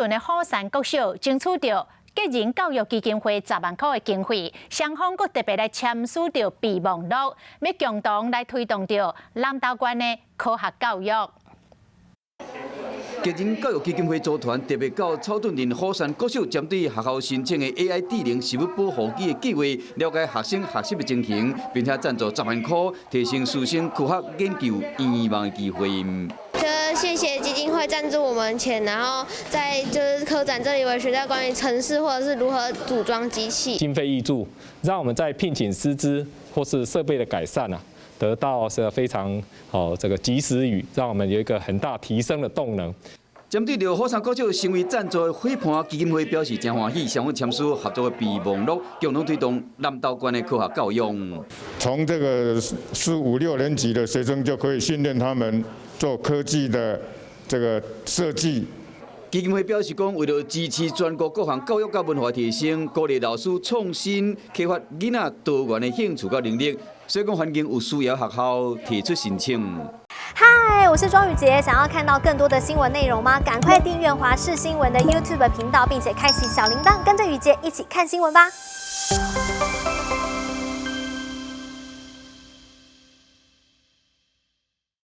屯的虎山國小爭取著吉仁教育基金會10萬箍的經費，雙方閣特別來簽署著備忘錄，欲共同來推動著南投縣的科學教育。吉仁教育基金會組團特別到草屯鎮虎山國小，針對學校申請的 AI 智能實物保護機的計劃，了解學生學習的情形，並且贊助10萬箍，提升師生科學研究願望的機會。就謝謝基金會贊助我們錢，然後在就是科展這裡，我學到關於程式或者是如何組裝機器。經費挹注，讓我們在聘請師資或是設備的改善啊，得到是非常好這個及時雨，讓我們有一個很大提升的動能。針對著虎山國小成為贊助的伙伴，基金會表示真歡喜，雙方簽署合作的備忘錄，共同推動南投縣的科學教育。從這個四五六年級的學生就可以訓練他們做科技的這個設計。基金會表示講，為了支持全國各項教育佮文化提升，鼓勵老師創新開發囡仔多元的興趣佮能力，所以講環境有需要學校提出申請。嗨，我是莊宇傑，想要看到更多的新聞內容嗎？趕快訂閱華視新聞的 YouTube 頻道，並且開啟小鈴鐺，跟着宇傑一起看新聞吧。